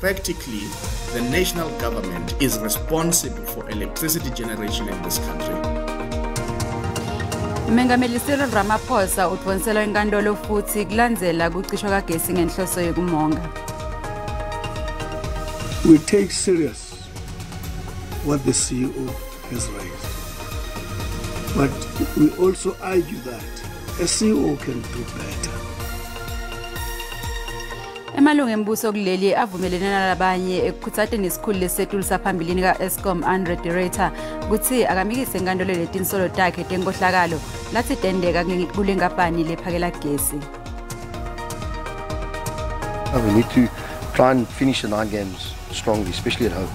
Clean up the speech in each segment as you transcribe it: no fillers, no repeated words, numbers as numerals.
Practically, the national government is responsible for electricity generation in this country. Mengameli Cyril Ramaphosa udvonselwa inkantolo futhi kulandzela kucishwa kagesi ngenhloso yekumonga. We take serious what the CEO has raised. But we also argue that a CEO can do better. Emalungu embuso kuleli avumelene nalabanye ekukhutsateni isikhulu lesetulu saphambilini ka-Eskom Andre de Ruyter kutsi akamikise enkantolo letinsolo takhe tenkohlakalo latsi tenteka kule nkampani lephakela gesi. We need to try and finish the 9 games strongly, especially at home.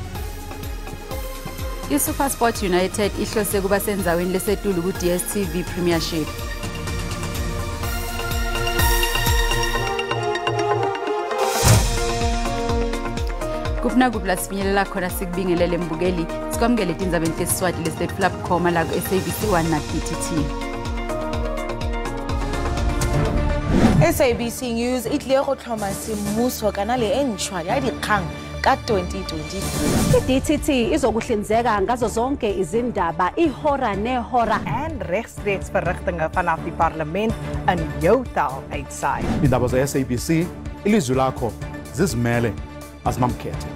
I-SuperSport United ihlose kuba sendzaweni lesetulu ku-DStv Premiership. Kufuna kuphi la sifinyelela khona sikubingelele mbukeli sikwamukele tindzabeni tesiswati lesiletfula bukhoma la ku-SABC 1 na-PTT. SABC News e tlile go tlhoma semmuso kanale e ntšhwa ya dikgang ka 2023. I-DTT izokuhlinzeka ngazo zonke izindaba ihora nehora en rechtstreeks verrigtinge vanaf die parlement in jou taal uitsaai. Indaba ze-SABC, ilizwi lakho zizimele azinamkhethe.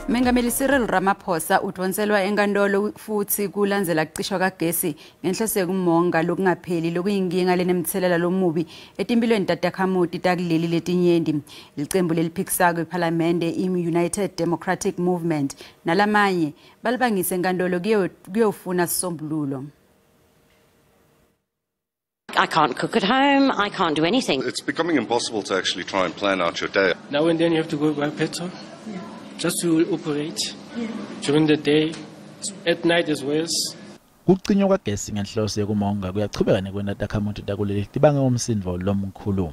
Mengameli Cyril Ramaphosa udvonselwa enkantolo futhi kulandzela kucishwa kagesi ngenhloso yekumonga lokungapheli lokuyinkinga lenemtselela lomubi etimphilweni tatakhamuti takuleli letinyenti. Licembu leliphikisako ephalamende i-United Democratic Movement nalamanye balibangise enkantolo kuyofuna sisombululo. I can't cook at home, I can't do anything. It's becoming impossible to actually try and plan out your day. Now and then you have to go buy petrol. Yeah. Just to operate during the day, at night as well. Kucinywa kwagesi ngenhloso yekumonga kuyachubeka nekwenta takhamuti takuleli tibange umsindvo lomkhulu.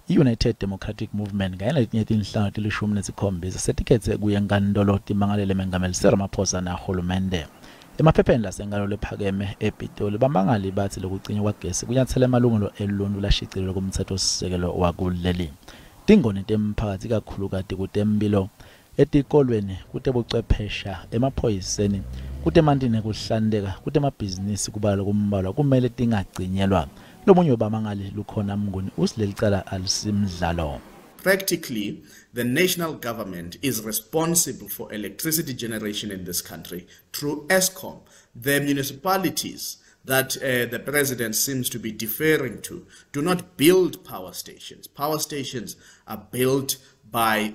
I-United Democratic Movement kanye naletinye tinhlangano tili-17 setikhetse kuya enkantolo timangalele Mengameli Cyril Ramaphosa nahulumende. Emaphepheni lasenkantolo lephakeme ePitoli bamangali batsi lokucinywa kwagesi kunyatsela emalungelo eluntu lashicilelwe kumtsetfosisekelo wakuleli. Tingoni temphakatsi ikakhulukati kutemphilo, etikolweni, kutebuchwephesha, emaphoyiseni, kutemanti nekuhlanteka, kutemabhizinisi kubalwa kumbalwa kumele tingacinyelwa. Lomunye webamangali Lukhona Mnguni utsi lelicala alisimdlalo. Practically, the national government is responsible for electricity generation in this country through Eskom. The municipalities that the president seems to be deferring to do not build power stations. Power stations are built by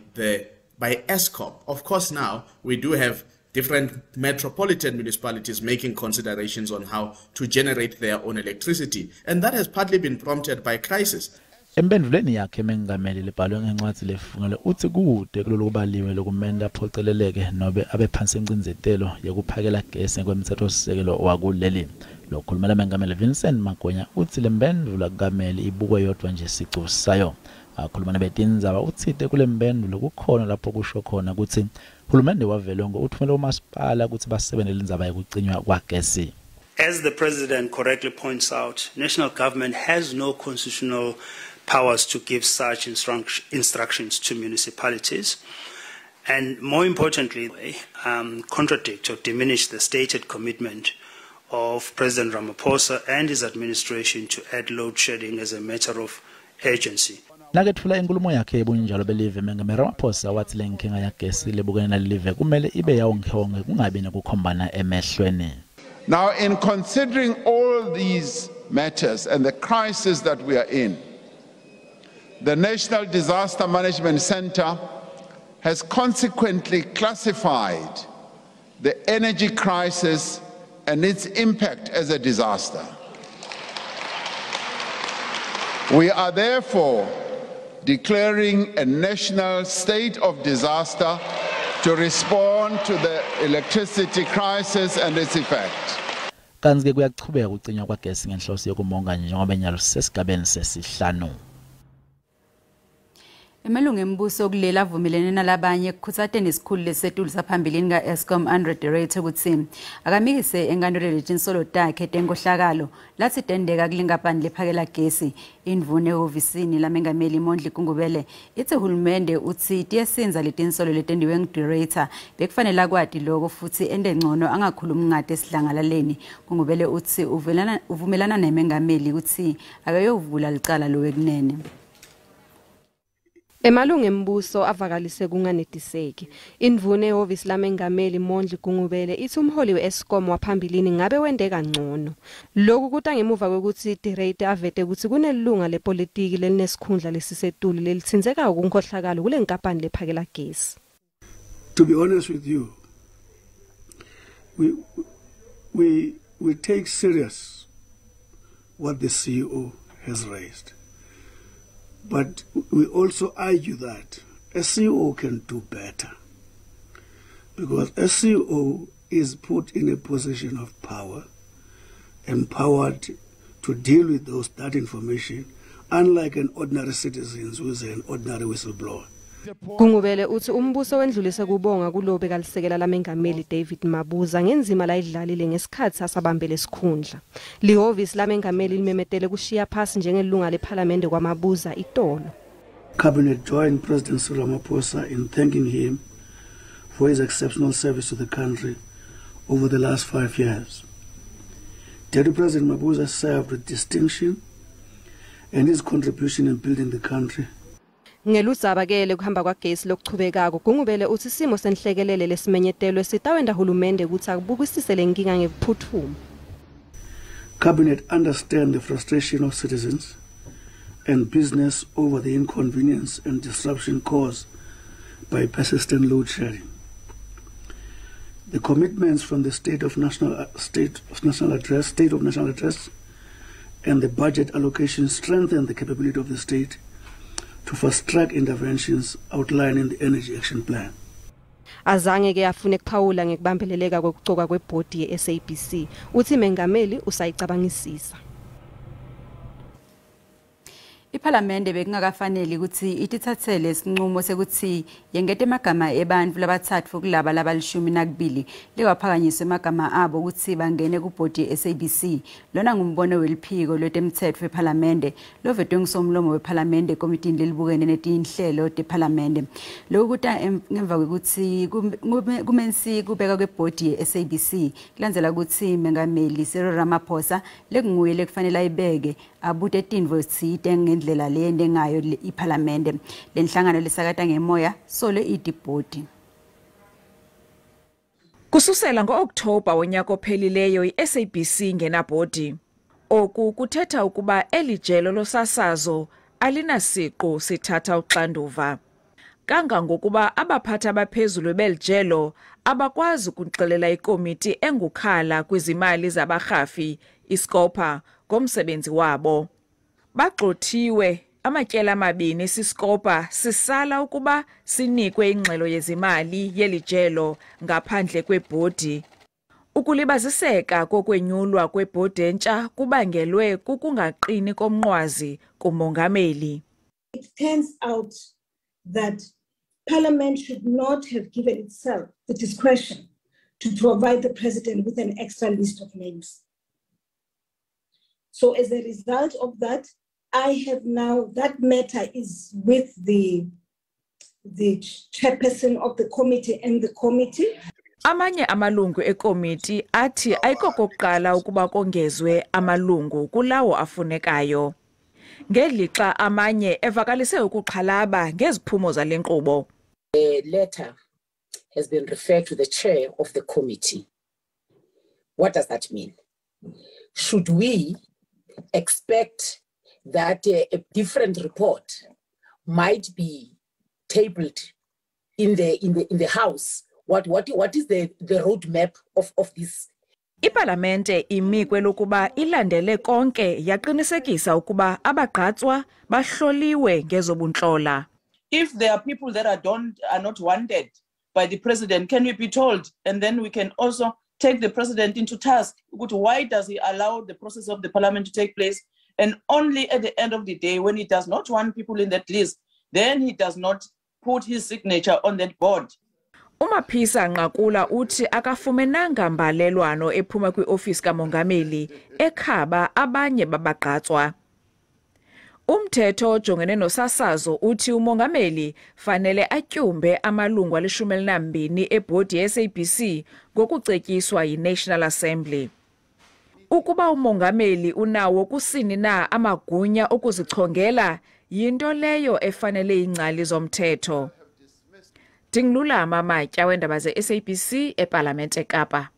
Eskom. Of course, now we do have different metropolitan municipalities making considerations on how to generate their own electricity, and that has partly been prompted by crisis. Empendvulweni yakhe mengameli lebhalwe ngencwadzi lefungelwe utsi kude kulolokubaliwe lokumenta aphoceleleke nobe abe phansi encindzetelo yekuphakela gesi ngekwemtsetfosisekelo wakuleli. Lokhulumela mengameli Vincent Magwenya utsi lemphendvulo akukameli ibukwe yodvwa nje sicu sayo. Akhuluma nebetindzaba utsite kule mphendvulo kukhona lapho kusho khona kutsi hulumende wavelonkhe utfumele umasipala kutsi basebentele indzaba yekucinywa kwagesi. As the president correctly points out, national government has no constitutional powers to give such instructions to municipalities, and more importantly, contradict or diminish the stated commitment of President Ramaphosa and his administration to add load shedding as a matter of urgency. Naketfula inkulumo yakhe yebunjalo belive, Mengameli Ramaphosa watsi lenkinga yagesi lebukene nalelive kumele ibe yawonkhe kungabi nekukhombana emehlweni. Now, in considering all these matters and the crisis that we are in, the National Disaster Management Center has consequently classified the energy crisis and its impact as a disaster. We are therefore declaring a national state of disaster to respond to the electricity crisis and its effect. Kantsi ke kuyachubeka kucinywa kwagesi ngenhloso yekumonga njengoba nyalo sesigabeni sesihlanu. Emalungu embuso kuleli avumelene nalabanye ekukhutsateni isikhulu lesisetulu saphambilini ka-Eskom Andre de Ruyter kutsi akamikise enkantolo letinsolo takhe tenkohlakalo latsi tenteka kulenkampani lephakela gesi. Indvuna ehhovisini lamengameli Mondli Gungubele itsi hulumende utsi tiyesindza letinsolo letentiwe ngu-de Ruyter, bekufanele akwati loko futsi ente ngcono angakhulumi ngate esidlangalaleni. Gungubele utsi uvumelana nemengameli kutsi akayovula licala lowekunene. Emalungu embuso avakalise kunganetiseki. Indvuna ehhovisi lamengameli Mondli Gungubele itsi umholi we-Eskom waphambilini ngabe wente kangcono. Loku kuta ngemuva kwekutsi de Ruyter avete kutsi kunelunga lepolitiki lelinesikhundla lesisetulu lelitsintsekako kunkhohlakalo kule nkampani lephakela gesi. To be honest with you, we take serious what the CEO has raised. But we also argue that a CEO can do better, because a CEO is put in a position of power, empowered to deal with that information, unlike an ordinary citizen who is an ordinary whistleblower. Gungubele utsi umbuso wendlulise kubonga kulobe kalisekela lamengameli David Mabuza ngenzima layidlalile ngesikhatsi asabambele sikhundla. Lihhovisi lamengameli limemetele kushiya phasi njengelunga lephalamende kwaMabuza itolo. Cabinet joined President Cyril Ramaphosa in thanking him for his exceptional service to the country over the last 5 years. Deputy President Mabuza served with distinction and his contribution in building the country. Ngeludzaba ke lekuhamba kwagesi lokuchubekako, Gungubele utsi simo senhlekelele lesimenyetelwe sitawenta hulumende kutsi akubukisise lenkinga ngekuphutfuma. Cabinet understand the frustration of citizens and business over the inconvenience and disruption caused by persistent load shedding. The commitments from the State of National, State of National Address, State of National Address, and the budget allocation strengthen the capability of the state to fast-track interventions outlined in the Energy Action Plan. Azange ke afune kuphawula ngekubambeleleka kwekucoka kwebhodi ye-SABC. Utsi mengameli usayicabangisisa. Iphalamende bekungakafaneli kutsi ititsatsele sinqumo sekutsi yengete emagama ebantfu labatsatfu kulaba labalishumi nakubili lewaphakanyiswe emagama abo kutsi bangene kubhodi ye-SABC. Lona ngumbono weliphiko lwetemtsetfo ephalamende lovetwe ngusomlomo wephalamende ekomitini lelibukene netinhlelo tephalamende. Loku kuta ngemva kwekutsi kumensi kubeka kwebhodi ye-SABC kulandzela kutsi Mengameli Cyril Ramaphosa lekunguye lekufanele ayibeke abute tintfo tsite ngendlela leyente ngayo iphalamende. Lenhlangano lesakata ngemoya solo itibhodi. Kususela ngo-Okthobha wonyaka ophelileyo i-SABC ingenabhodi. Oku kuthetha ukuba eli jelo losasazo alinasiqu sithatha uxanduva. Kangangokuba abaphathi abaphezulu beli jelo abakwazi ukuxelela ikomiti engukhala kwizimali zabarhafi iScopa ngomsebenzi wabo. Bagxothiwe amatyeli amabini siScopa sisala ukuba sinikwe ingxelo yezimali yeli jelo ngaphandle kwebhodi. Ukulibaziseka kokwenyulwa kwebhodi entsha kubangelwe kukungaqini komnqwazi kumongameli. It turns out that Parliament should not have given itself the discretion to provide the president with an extra list of names. So as a result of that, I have now, that matter is with the chairperson of the committee and the committee. Amanye amalungu ekomiti athi ayikokokuqala ukuba kongezwe amalungu kulawo afunekayo. Ngelixa amanye evakalise ukuxhalaba ngeziphumo zale nkqubo. The letter has been referred to the chair of the committee. What does that mean? Should we expect that a different report might be tabled in the House? What is the roadmap of this? Ipalamente imi kwelokuba ilandele konke yaqinisekisa ukuba abagqatswa bahloliwe ngezobuntlola. If there are people that are not wanted by the president, can we be told? And then we can also take the president into task. Why does he allow the process of the parliament to take place? And only at the end of the day, when he does not want people in that list, Then he does not put his signature on that board. UMaphisa Nqakula uthi akafumenanga mbalelwano ephuma kwiofisi kamongameli ekhaba abanye babagqatswa. Umthetho ojongene nosasazo uthi umongameli fanele atyumbe amalungu ali-12 ebhodi ye-SABC ngokucetyiswa yi-National Assembly. Ukuba umongameli unawo kusini na amagunya okuzichongela yinto leyo efanele iingcali zomthetho. Ndingululama Matya weendaba ze-SABC ePalamente eKapa.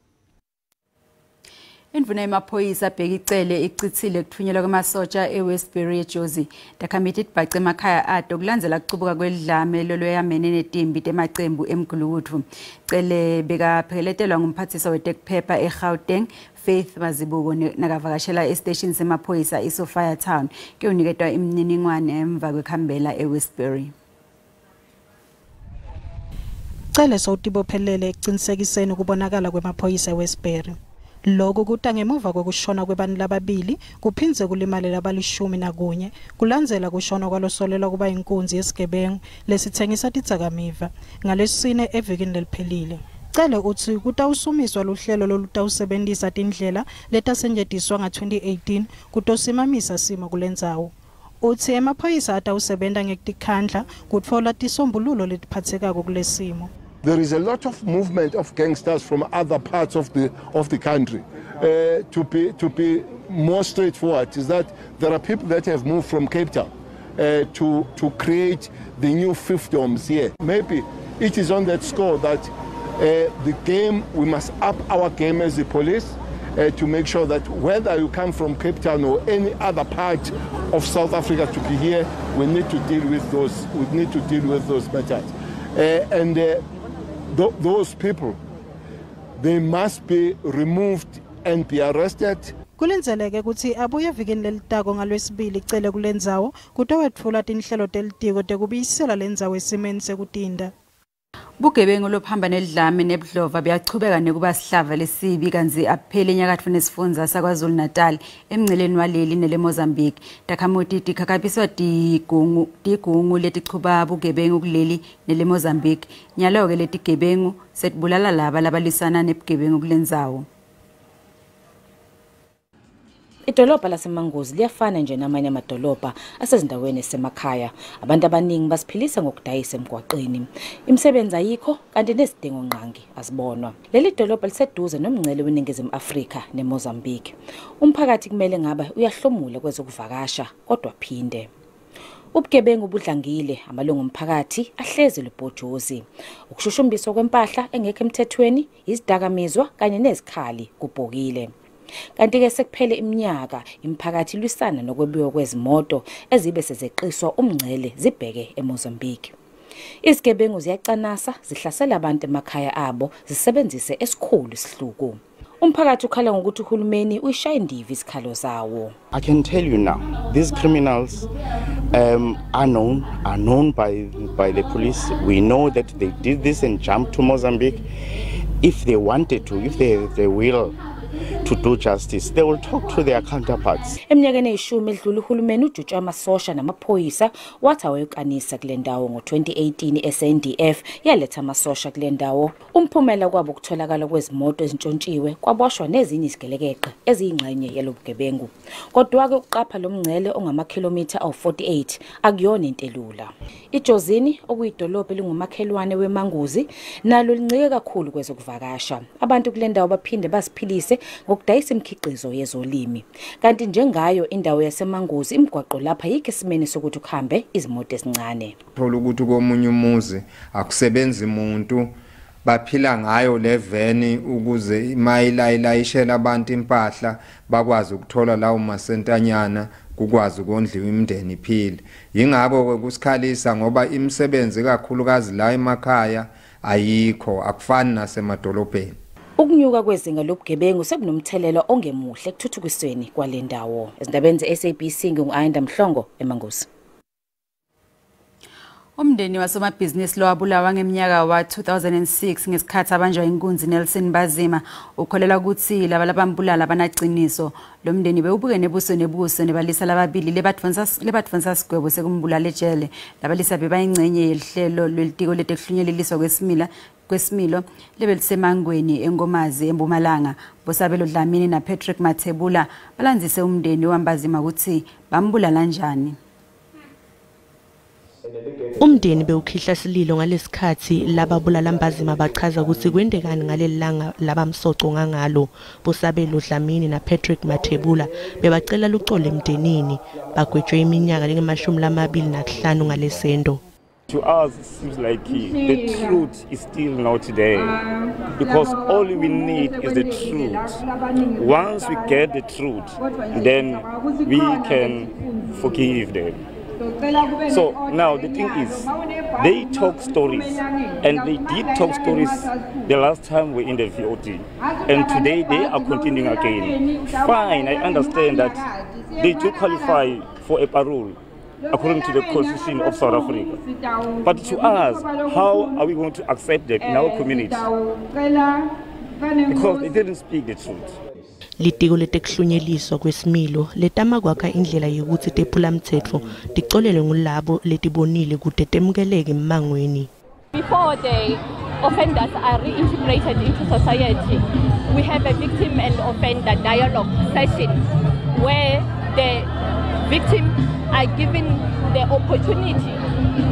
Indvuna yemaphoyisa Bheki Cele icitsile kuthunyelwa kwemasotsha eWestbury eJozi. Takhamiti tibhace emakhaya ato kulandzela kucubuka kwelidlame lolweyamene netimbi temacembu emgulukutfu. Cele bekaphekeletelwa ngumphathiswa wetekuphepha eGauteng Faith Mazibuko nakavakashela esiteshini semaphoyisa iSophiatown kuyoniketwa imininingwane emva kwekhambela eWestbury. Cele sowutibophelele ekucinisekiseni ukubonakala kwemaphoyisa eWestbury. Lokhu kuta ngemuva kokushona kwebantu lababili kuphindze kulimale labalishumi nakunye kulandzela kushona kwalosolelwa kuba inkunzi yesigebengu lesitsengisa tidzakamiva ngalesine evikini leliphelile. Cele utsi kutawusumiswa luhlelo lolutawusebentisa tindlela letasetjentiswa nga-2018 kutosimamisa simo kulendzawo. Utsi emaphoyisa atawusebenta ngekutikhandla kutfola tisombululo letiphatsekako kulesimo. There is a lot of movement of gangsters from other parts of the country. To be more straightforward, is that there are people that have moved from Cape Town to create the new fiefdoms here. Maybe it is on that score that the game, we must up our game as the police to make sure that whether you come from Cape Town or any other part of South Africa to be here, we need to deal with those, we need to deal with those matters. And those people, they must be removed and be arrested. Kulindzeleke kutsi abuye evikini lelitako ngalwesibili Cele kulendzawo kutowetfula tinhlelo telitiko tekubuyisela lendzawo esimeni sekutinta. Bugebengu lobuhamba nedlame nebudlova buyachubeka nekuba sihlava lesibi kantsi aphele enyakatfo nesifundza saKwaZulu Natal emngceleni waleli neleMozambique. Takhamuti tikhakhabiswa tigungu tigungu letichuba bugebengu kuleli neleMozambique. Nyalo-ke letigebengu setibulala laba labalwisana nebugebengu kulendzawo. Idolobha laseManguzi liyafana nje namanye amadolobha asezindaweni esemakhaya. Abantu abaningi basiphilisa ngokudayisa emgwaqeni. Imisebenzi ayikho kanti nezidingo ngqangi azibonwa. Leli dolobha liseduze nomngcele weNingizimu Afrika neMozambique. Umphakathi kumele ngabe uyahlomula kwezokuvakasha kodwa phinde. Ubugebengu budlangile, amalungu omphakathi ahlezi lubhojozi. Ukushushumbiswa kwempahla engekho emthethweni, izidakamizwa kanye nezikhali kubhokile. Kanti-ke sekuphele iminyaka imiphakathi ilwisana nokwebiwa kwezimoto ezibe sezeqiswa umngcele zibheke eMozambique. Izigebengu ziyacanasa zihlasela abantu emakhaya abo zisebenzise esikhulu isihluku. Umphakathi ukhala ngokuthi uhulumeni uyishaya indiva izikhalo zawo. I can tell you now, these criminals are known by the police. We know that they did this and jumped to Mozambique. If they wanted to, if they have the will to do justice, they will talk to their counterparts. Eminyakeni eyishumi edlule uhulumeni ujutshe amasosha namaphoyisa wathi awayokanisa kule ndawo. Ngo-2018 i-SANDF yaletha amasosha kule ndawo. Umphumela kwabo ukutholakala kwezimoto ezintshontshiwe kwaboshwa nezinye izigelekeqe eziyingxenye yalobugebengu. Kodwa-ke ukuqapha lo mngcele ongamakhilomitha awu-48 akuyona into elula. IJozini okuyidolobha elingumakhelwane weManguzi nalo lincike kakhulu kwezokuvakasha. Abantu kule ndawo baphinde baziphilise ngokudayisa imikhiqizo yezolimi. Kanti njengayo indawo yaseManguzi imigwaqo lapha yikho esimeni sokuthi kuhambe izimoto ezincane. Thola ukuthi komunye umuzi akusebenzi umuntu, baphila ngayo le veni ukuze mayilayilayishela abantu impahla bakwazi ukuthola lawo masentanyana kukwazi ukondliwa imindeni iphile. Yingakho ke kusikhalisa ngoba imisebenzi kakhulukazi la emakhaya ayikho, akufani nasemadolobheni. Ukunyuka kwezinga lobugebengu sekunomthelela ongemuhle ekuthuthukisweni kwale ndawo. Ezindabeni ze-SABC ngingu-Ayanda Mhlongo eManguzi. Umndeni wasomabhizinisi lowabulawa ngeminyaka wa-2006 ngesikhathi abanjwa inkunzi Nelson Mbazima ukholelwa ukuthi laba labambulala banaqiniso. Lo mndeni bewubuke nebuso nebuso nebalisa lababili lebatfonsa sigwebo sekumbulala ejele. Labalisa bebayingcenye yelihlelo lwelitiko letekuhlunyeleliswa kwesimilo lebelisemangweni eNkomazi eMpumalanga. Bosabelo Dlamini na Patrick Mathebula balandzise umndeni waMbazima ukuthi bambulala njani. Umndeni bewukhihla sililo ngalesikhathi lababulala Mbazima bachaza ukuthi kwendekani ngaleli langa labamsoco ngangalo. Bosabelo Dlamini na Patrick Mathebula bebacela lucolo emndenini, bagwetshwe iminyaka lengamashumi lamabili nakuhlanu ngalesendo. To us, it seems like the truth is still not there, because all we need is the truth. Once we get the truth, then we can forgive them. So now the thing is, they talk stories, and they did talk stories the last time we in the VOD, and today they are continuing again. Fine, I understand that they do qualify for a parole according to the Constitution of South Africa. But to us, how are we going to accept that in our community? Because they didn't speak the truth. Litiko letekuhlunyeliswa kwesimilo letama kwakha indlela yokuthi tephulamtsetfo ticolelwe ngulabo letibonile kute temukeleke emmangweni. Before the offenders are reintegrated into society, we have a victim and offender dialogue session where the victim are given the opportunity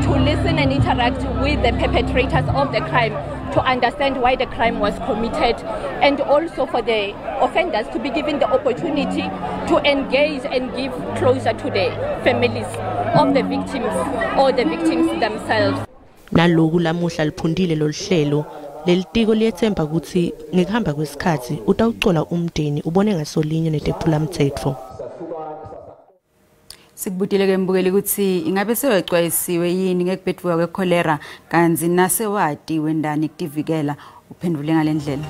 to listen and interact with the perpetrators of the crime to understand why the crime was committed, and also for the offenders to be given the opportunity to engage and give closure to the families of the victims or the victims themselves. Naloku lamuhla liphundile loluhlelo, lelitiko liyetsemba ukuthi ngekuhamba kwesikhathi utawucola umndeni ubone ngasolinye netephulamtsetfo. Sikubutile ke mbukeli ukuthi ingabe sewecwayisiwe yini ngekubhedvuka kwekholera, kantsi nasewati wendani kutivikela. Uphendvule ngalendlela.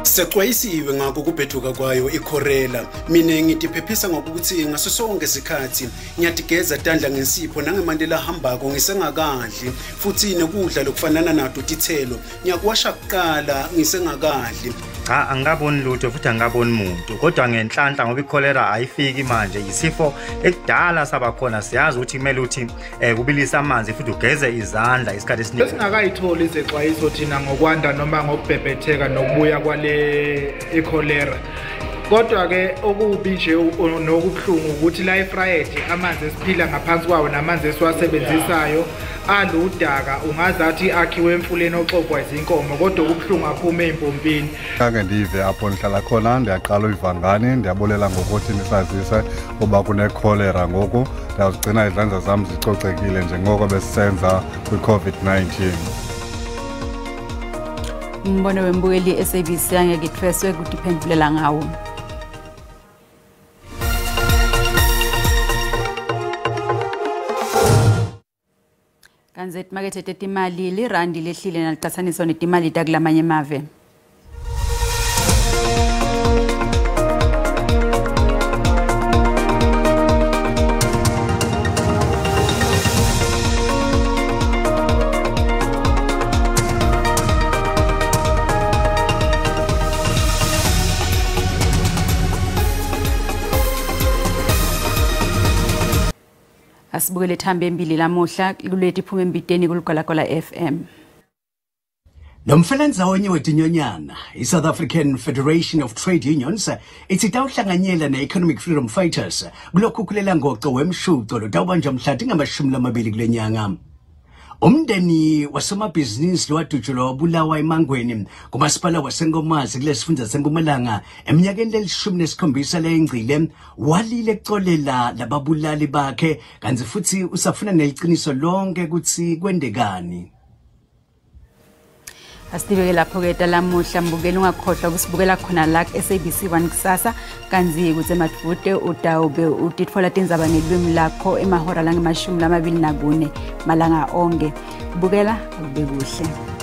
Secwayisiwe ngako kubheduka kwayo ikhorela. Mina ngitiphephisa ngokuthi ngaso sonke isikhathi ngiyatigeza tandla ngensipho nangemanti lahambako ngisengakadli, futhi nekudla lokufanana nato tithelo ngiyakuwasha kuqala ngisengakadli. Cha, angikaboni lutho futhi angikaboni muntu, kodwa ngenhlanhla, ngoba ikholera ayifiki manje, isifo ekudala sabakhona. Siyazi ukuthi kumele ukuthi kubilise amanzi futhi ugeze izandla isikhathi esiningi. Besingakayitholi izexwayiso thina ngokwanda noma ngokubhebhetheka nokubuya kwale ikholera, kodwa-ke okubi nje nokubuhlungu ukuthi la eVryheid amanzi esiphila ngaphansi kwawo namanzi esiwasebenzisayo aludaka, ungazathi akhiwe emfuleni oxovwa izinkomo, kodwa okubuhlungu aphume ey'mpompini. Khange ndive apho ndihlala khona, ndiyaqala uyiva ngani. Ndiyabulela ngokuthi nisazise uba kunekholera. Ngoku ndiyazigcina izandla zam zicocekile njengoko besisenza kwi-COVID-19. Umbono wembukeli SABC angeke ithweswe kutiphendvulela ngawo. Kantsi etimakethe tetimali, lirandi lehlile nalicatsaniswa netimali takulamanye emave. Asibukele thambe embili lamuhla kuleti iphuma embiteni kuligwalagwala FM. Lo mfelandawonye wetinyonyana i-South African Federation of Trade Unions ithi itawuhlanganyela ne-Economic Freedom Fighters kulokhu ngoco wemshuco lotawubanjwa mhla tingamashumi lamabili kule nyanga. Umndeni wasomabhizinisi lowadutshulwa wabulawa eMangweni kumasipala waseNkomazi kulesifundza seMpumalanga eminyakeni lelishumi nesikhombisa leyengcile walile kucolela lababulali bakhe, kantsi futhi usafuna neliciniso lonke kutsi kwendekani. Asibeke lapho-ke talamuhla mbukeli. Ungakhohlwa kusibukela khona la ku-SABC 1 kusasa, kantsi kutsi madvute utawube utitfola tindzaba ngelwimi lakho emahora langemashumi lamabili nakune malanga onke. Bukela akube kuhle.